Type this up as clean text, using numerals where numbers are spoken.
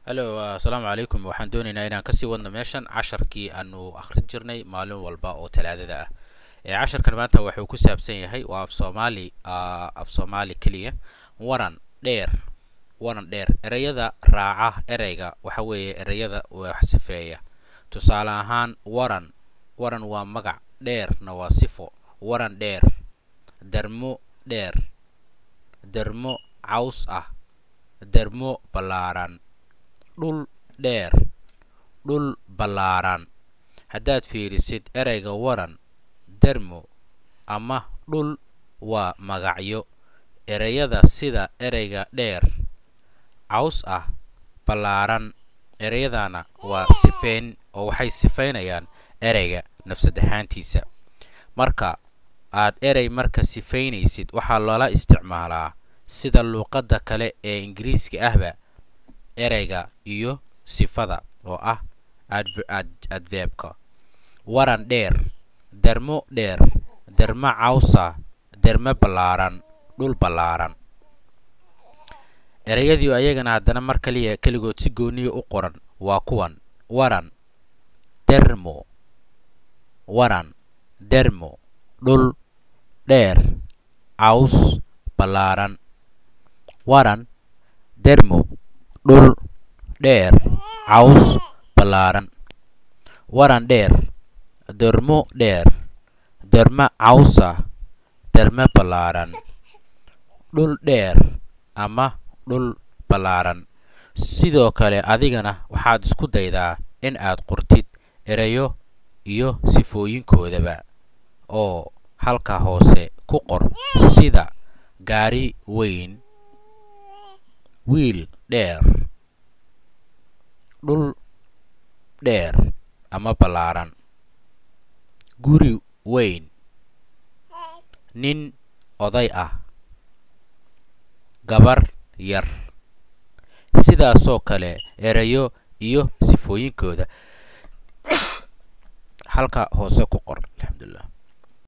Hello, asalaamu calaykum. Waxaan doonaynaa inaan kasii wadno meeshan casharkii aanu akhrin jirnay maalin walba oo Talaadada ah. Ee casharkan maanta wuxuu ku saabsan yahay waa af Soomaali, af Soomaali keliya. Waran dheer, waran dheer. Ereyada raaca ereyga waxa weeye ereyada wax sifeeya. Tusaale ahaan, waran, waran waa magac, dheerna waa sifo. Waran dheer, darmo dheer, darmo caws ah, darmo ballaaran, dhul dheer, dhul ballaaran. Haddaad fiirisid ereyga waran, dermo ama dhul waa magacyo. Ereyada sida ereyga dheer, caws ah, ballaaran, ereyadana waa sifeyn oo waxay sifeynayaan ereyga nafsad ahaantiisa. Marka aad erey marka sifeynaysid, waxaa loola isticmaalaa sida luuqadda kale ee Ingiriiska ahba ereyga iyo sifada oo ah adverbka. Waran dheer, dermo dheer, dermo cawsa, dermo ballaaran, dhul ballaaran. Ereyadii ayagana haddana mar kaliya keligood si gooniya u qoran waa kuwan: waran, dermo, waran, dermo, dhul dheer, caws, ballaaran. Waran, dermo, dhul dheer, caws, ballaaran. Waran dheer, dermo dheer, dermo cawsa, dermo ballaaran, dhul dheer ama dhul ballaaran. Sidoo kale adigana waxaad isku daydaa in aad qortid ereyo iyo sifooyinkoodaba oo halka hoose ku qor, sida gaari weyn, wiil dheer, dhul dheer ama ballaaran, guri weyn, nin oday ah, gabar yar. Sidaasoo kale ereyo iyo sifooyinkooda halka hoose ku qor. Alxamdulilah.